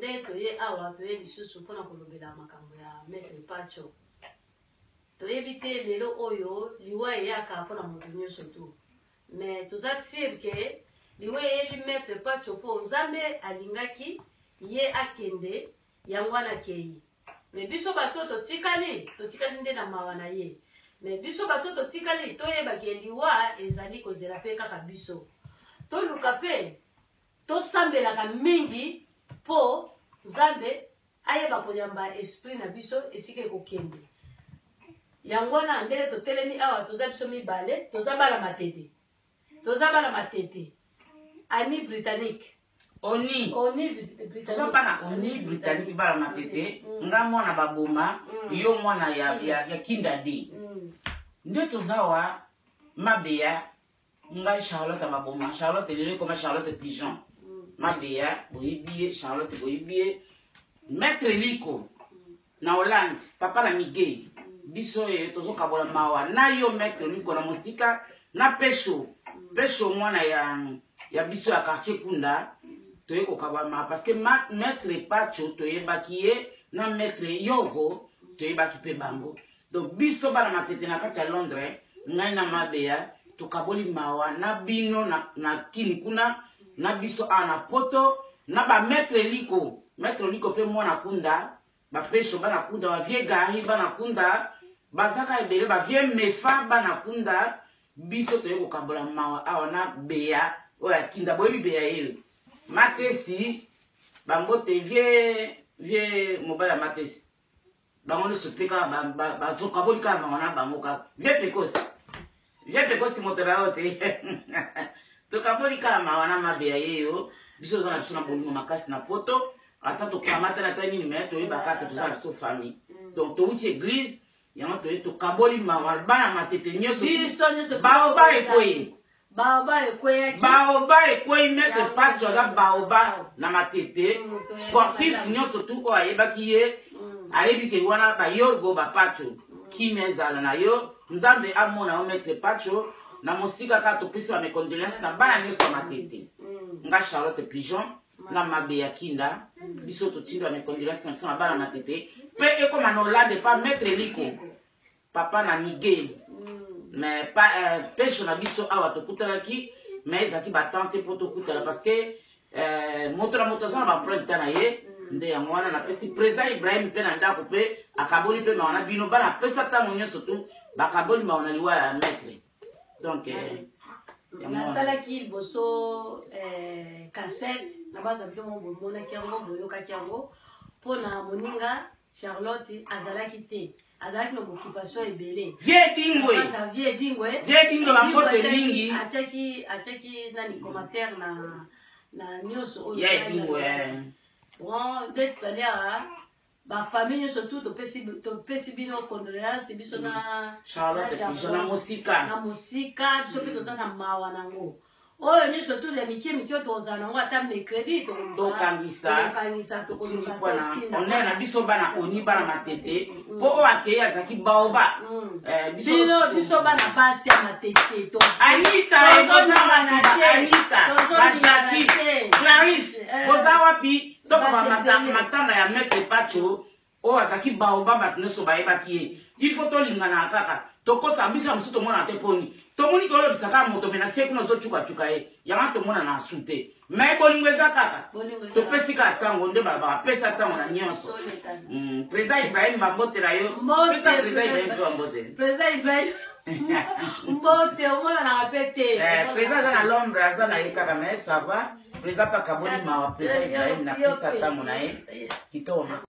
Nde toye awa, toye lisusu mpona kolobela makambo ya Maître Pacho. Toyebi te lelo oyo liwa eyaka mpona moto nyonso tu, mais toza sûr ke liwa eyeli Maître Pacho mpo Nzambe alingaki ye akende, yango wana akei. Mais biso bato totikali, totikali nde na mawa na ye. Mais biso bato totikali, toyeba ke liwa ezali kozela mpe kaka biso. Toluka mpe tosambelaka mingi mpo Nzambe ayeba koyamba esprit na biso esika ekokende. Yango wana ndenge totelemi awa, toza biso mibale, toza bana Matete, toza bana Matete, Annie Britannique. Oni. Oni Britannique. Toza bana Oni Britannique, bana Matete. Nga mwana baboma, yo mwana ya Kinda de. Nde toza wa Mabeya, ngai Charlotte Baboma, Charlotte lelo ekoma Charlotte Pigeon. Mabeya, boyebi ye, Charlotte boyebi ye. Maître Liko na Hollande, papa na Miguel. Biso oyo tozokabola mawa na yo Maître Liko na mosika na Pesho. Pesho mwana ya biso ya quartier Kunda, toye kokabola mawa parce que Maître Pacho toyebaki ye na Maître Yogo toyebaki pe bango. Donc biso bana Matete na kati ya Londres, ngai na Mabeya tokaboli mawa na bino na Kini kuna, na biso awa na Poto, na ba Maître Liko, Maître Liko pe mwana Kunda, ba Pesho bana Kunda, ba vieux Gary bana Kunda, bazaka ebele, ba vieux Mefa bana Kunda. Biso toye kokabola mawa awa na Beya oyo ya Kinda, boyebi Beya ye Matesi, bambote vieux mobali ya Matesi, bango nyonso mpe kaka tokaboli kaka mawa na bango kaka. Vieux Pekosi, vieux Pekosi moto na yo te, tokaboli kaka mawa na Mabeya ye yo. Biso toza na biso na bolingo makasi na Poto, ata tokamatana ata nini, mais toyeba kaka toza na biso famille. Donc touti église yango toye tokaboli mawa bana Matete nyonso. Biso nyonso. Baoba ekwei. Baoba ekweyaki. Baoba ekwei. Maître Pacho aza baoba na Matete. Sportif nyonso tu oyo ayebaki ye ayebi ke wana bayorgo bapacho. Kimia ezala na yo, Nzambe amona yo Maître Pacho na mosika. Kaka topesi ba mes condoléances na bana nyonso ya Matete. Nga Charlotte Pigeon na Mabe ya Kinda, biso totindi ba mes condoléances na biso na bana Matete mpe ekoma na Hollande pa Maître Liko, papa na Miguel. Mais pa Pesho na biso awa tokutanaki, mais ezalaki batante mpo tokutana parce que moto na moto aza na baemploi ta na ye. Nde yango wana napesi président Ibrahim mpe na ndako mpe akaboli mpe mawa na bino bana apesa ntango nyonso tu bakaboli mawa na liwa ya maître. Donc yango wana. Nasalaki liboso cassette na baza bino mo bomonaki yango, boyokaki yango mpona moninga Charlotte azalaki te, azalaki na boccupation ebele. Vie Dingwe. Baza vie Dingwe. Vie Dingwe, bambote mingi. Atiaki nani commentaire na nyonso oyo. Ya Dingwe. Bon, nde tozali awa, bafamille nyonso tu topesi bino condoléance, biso na Charlotte Pigeon na mosika. Na mosika, biso mpe toza na mawa nango oyo nyonso tu ya mike mike oyo tokozala nango ata mercredi. Tokangisa. Tokangisa. Totindi mpona honneur na biso bana Oni, bana Matete, mpo oyo akei azalaki baoba. Biso Bino biso bana basi ya Matete Anita. Tozolingana te. Anita. Tozolingana Bashaki. te. Clarisse. Boza wapi? Tokoma Bato ebele. matanga ya Maître Pacho oyo azalaki baoba, bato nyonso bayebaki ye. Il faut tolinganaka kaka, tokosa biso ya mosusu tomonaka te. Mponi tomoni ke olobisa kaka moto me na se kuna ozocukacuka ye, yango tomonana asu te, mais bolingo eza kaka. Bolingo eza. Topesi kaka ntango nde balobaka pesa ntango na nyonso. Tolekana. Président Ibrahim, bambotela yo. Mbote. Pesa président Ibrahim mpe bambote. Président Ibrahim, mbote, omonanaka mpe te. Président aza na Londres, aza na ye kaka, mais ça va, président mpe akaboli mawa. Président Ibrahim, napesa ntango na ye kitoko.